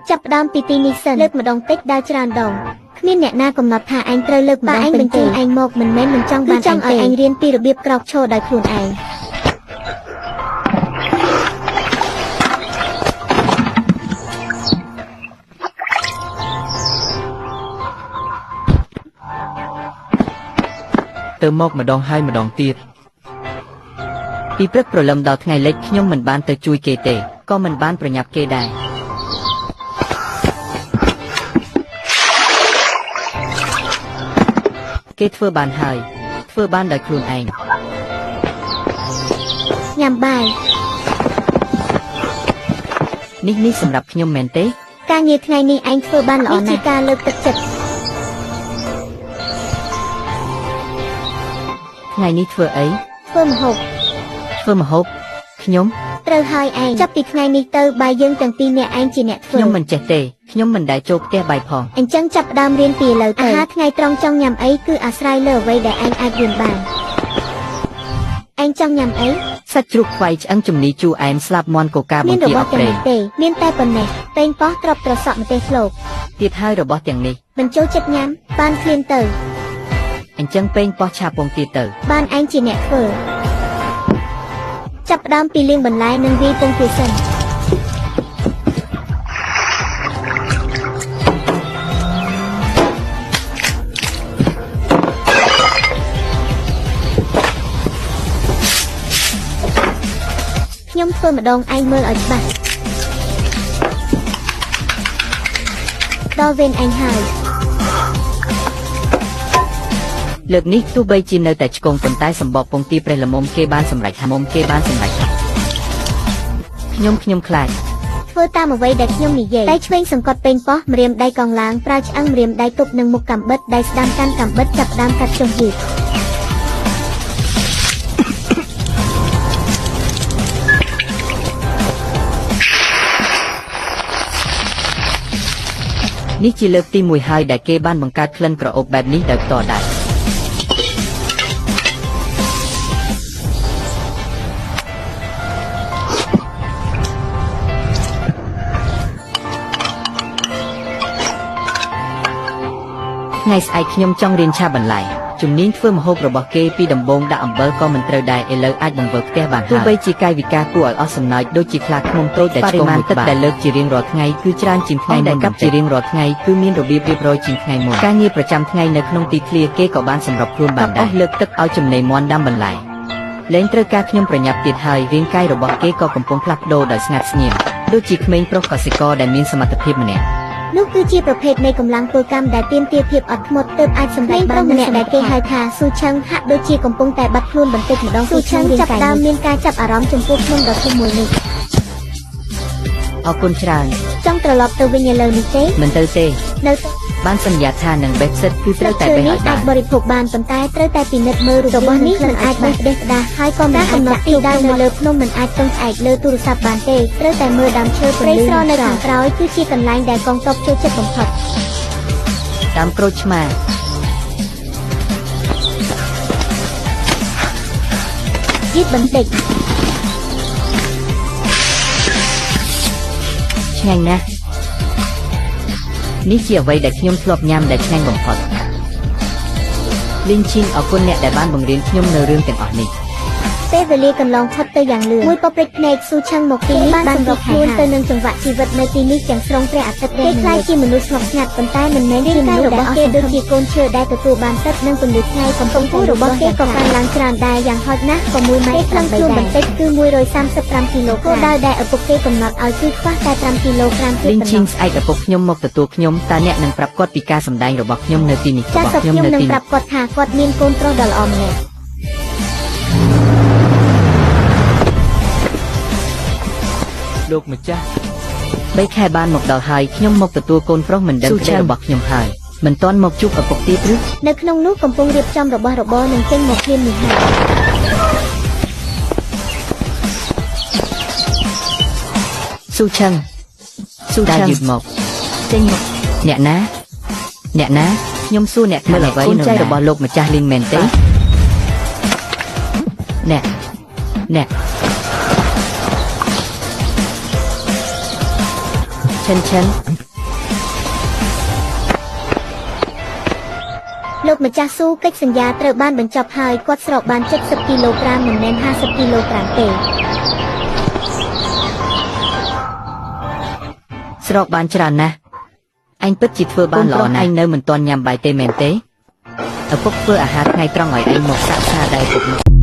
ចាប់ផ្ដើមពីទីនេះសិនលើកម្ដងតិចដល់ច្រើនដងគ្មានអ្នកណាកំណត់ថាឯងត្រូវលើកម្ដងឯងបញ្ជូនឯងមកមិនមែនមិនចង់បានចង់ឲ្យឯងរៀនពីរបៀបក្រោកឈរដោយខ្លួនឯង ទៅមកម្ដងហើយម្ដងទៀត ពីព្រឹកព្រលឹមដល់ថ្ងៃលិចខ្ញុំមិនបានទៅជួយគេទេក៏មិនបានប្រញាប់គេដែរគេធ្វើបានហើយធ្វើបានដោយខ្លួនឯង ញ៉ាំបាយ នេះសម្រាប់ខ្ញុំមែនទេ ការងារថ្ងៃនេះឯងធ្វើបានល្អណាស់នេះជាការលើកទឹកចិត្ត ថ្ងៃនេះធ្វើអី ធ្វើម្ហូប ធ្វើម្ហូបខ្ញុំ ត្រូវហើយឯងចាប់ពីថ្ងៃនេះទៅបាយយើងទាំងពីរនាក់ឯងជាអ្នកធ្វើ ខ្ញុំមិនចេះទេខ្ញុំមិនដែលចូលផ្ទះបាយផង អញ្ចឹងចាប់ផ្ដើមរៀនពីឥឡូវទៅអាហារថ្ងៃត្រង់ចង់ញ៉ាំអីគឺអាស្រ័យលើអ្វីដែលឯងអាចរៀនបានឯងចង់ញ៉ាំអី សាច់ជ្រូកខ្វៃឆ្អឹងជំនីជូរអែមស្លាប់មាន់កូកា មាន បង្គា របស់ អប់ប្រេង ទាំងនេះទេមានតែប៉ុណ្ណេះពេងប៉ោះទ្របត្រសក់ម្ទេសភ្លោក ទៀតហើយរបស់ទាំងនេះ មិនចូលចិត្តញ៉ាំបានឃ្លានទៅ អញ្ចឹងពេងប៉ោះឆាពងទាទៅ បានឯងជាអ្នកធ្វើចាប់ផ្ដើមពីលាងបន្លែនិងវាយពងទាសិនខ្ញុំធ្វើម្ដងឯងមើលឲ្យច្បាស់ដល់វេនឯងហើយ លើកនេះទោះបីជានៅតែឆ្កងប៉ុន្តែសម្បកពងទាប្រេះល្មមគេបានសម្រេចហាមុំគេបានសម្រេចខ្ញុំខ្ញុំខ្លាច ធ្វើតាមអ្វីដែលខ្ញុំនិយាយដៃឆ្វេងសង្កត់ពេងប៉ោះម្រាមដៃកងឡើងប្រើឆ្អឹងម្រាមដៃទប់នឹងមុខកាំបិតដៃស្ដាំកាន់កាំបិតចាប់ផ្ដើមកាត់ចុះយឺត នេះជាលើកទី1ហើយដែលគេបានបង្កើតក្លិនក្រអូបបែបនេះដោយផ្ទាល់ដៃ ថ្ងៃស្អែកខ្ញុំចង់រៀនឆាបន្លែជំនាញធ្វើម្ហូបរបស់គេពីដំបូងដាក់អំបិលក៏មិនត្រូវដែរឥឡូវអាចបង្វិលផ្ទះបានហើយទោះបីជាកាយវិការគួរឲ្យអស់សំណើចដូចជាខ្លាឃ្មុំតូចដែលឆ្កងមួយទឹកដែលលើកជារៀងរាល់ថ្ងៃគឺច្រើនជាងថ្ងៃមុនដែលកាប់ជារៀងរាល់ថ្ងៃគឺមានរបៀបរៀបរយជាងថ្ងៃមុនការងារប្រចាំថ្ងៃនៅក្នុងទីធ្លាគេក៏បានសម្របខ្លួនបានដែរលើកទឹកឲ្យចំណីមាន់ដាំបន្លែលែងត្រូវការខ្ញុំប្រញាប់ទៀតហើយរាងកាយរបស់គេក៏កំពុងផ្លាស់ប្ដូរដោយស្ងាត់ស្ងៀមដូចជាក្មេងប្រុសកសិករដែលមានសមត្ថភាពម្នាក់ នោះគឺជាប្រភេទនៃកម្លាំងពលកម្មដែលទាមទារភាពអត់ធ្មត់ទើបអាចសម្រេចបានម្នាក់ដែលគេហៅថាស៊ូឆឹងហាក់ដូចជាកំពុងតែបាត់ខ្លួនបន្តិចម្ដងស៊ូឆឹងចាប់ផ្ដើមមានការចាប់អារម្មណ៍ចំពោះភ្នំដ៏ធំមួយនេះ អរគុណច្រើន ចង់ត្រឡប់ទៅវិញឥឡូវនេះទេ មិនទៅទេ នៅ បានសន្យាថានឹងបេះផ្សិតគឺត្រូវតែបេះ នេះ ឲ្យបាន អាចបរិភោគបានប៉ុន្តែត្រូវតែពិនិត្យមើលរូបរបស់នេះមិនអាចបេះផ្ដេសផ្ដាសហើយក៏មិនអាចកំណត់ទីដៅនៅលើភ្នំមិនអាចពឹងផ្អែកលើទូរស័ព្ទបានទេត្រូវតែមើលដើមឈើពន្លឺព្រៃស្រនៅខាងក្រោយគឺជាកន្លែងដែលកងទ័ពចូលចិត្តបំផុត តាមក្រូចឆ្មា យឺតបន្តិច ឆ្ងាញ់ណាស់នេះជាអ្វីដែលខ្ញុំធ្លាប់ញ៉ាំដែលឆ្ងាញ់បំផុតលីងឈីងអរគុណអ្នកដែលបានបង្រៀនខ្ញុំនៅរឿងទាំងអស់នេះ ពេលវេលាកន្លងផុតទៅយ៉ាងលឿនមួយពព្រិចភ្នែកស៊ូឆឹងមកទីនេះបានសម្របខ្លួនទៅនឹងចង្វាក់ជីវិតនៅទីនេះទាំងស្រុងព្រះអាទិត្យគេក្លាយជាមនុស្សស្ងប់ស្ងាត់ប៉ុន្តែមិនមែនជាមនុស្សរបស់គេដូចជាកូនឈើដែលទទួលបានទឹកនិងពន្លឺថ្ងៃកំពុងពោះរបស់គេក៏កើនឡើងច្រើនដែរយ៉ាងហោចណាស់ក៏1ម៉ែត្រ8ដែរបន្តិចគឺ135គីឡូក្រាមគោលដៅដែលឪពុកគេកំណត់ឲ្យគឺខ្វះតែ5គីឡូក្រាមទៀត លីង ប៉ុណ្ណោះ ឈីងស្អែកឪពុកខ្ញុំមកទទួលខ្ញុំតើអ្នកនឹងប្រាប់គាត់ពីការសម្ដែងរបស់ខ្ញុំនៅទីនេះ ចា របស់ សខ្ញុំ ខ្ញុំនៅទីនេះ នឹងប្រាប់គាត់ថាគាត់មានកូនប្រុសដ៏ល្អម្នាក់ លោកម្ចាស់ 3ខែបានមកដល់ហើយខ្ញុំមកទទួលកូនប្រុសមិនដឹងក្តីរបស់ខ្ញុំហើយមិនទាន់មកជួបឪពុកទៀតឬ នៅក្នុងនោះកំពុងរៀបចំរបស់របរនិងចេញមកភ្លាមនេះហើយ ស៊ូឆឹងស៊ូឆឹងយឺតមកចេញមកអ្នកណាអ្នកណាខ្ញុំសួរអ្នកថាអ្វីកូនចៅរបស់លោកម្ចាស់លីងមែនទេអ្នកអ្នក ឈិនឈិន លោកម្ចាស់ស៊ូកិច្ចសន្យាត្រូវបានបញ្ចប់ហើយគាត់ស្រកបាន70គីឡូក្រាមមិនមែន50គីឡូក្រាមទេ ស្រកបានច្រើនណាស់អញពិតជាធ្វើបានល្អណាស់ឯងនៅមិនទាន់ញ៉ាំបាយទេមែនទេឪពុកធ្វើអាហារថ្ងៃត្រង់ឲ្យឯងមកសាកសាដែរពុកមក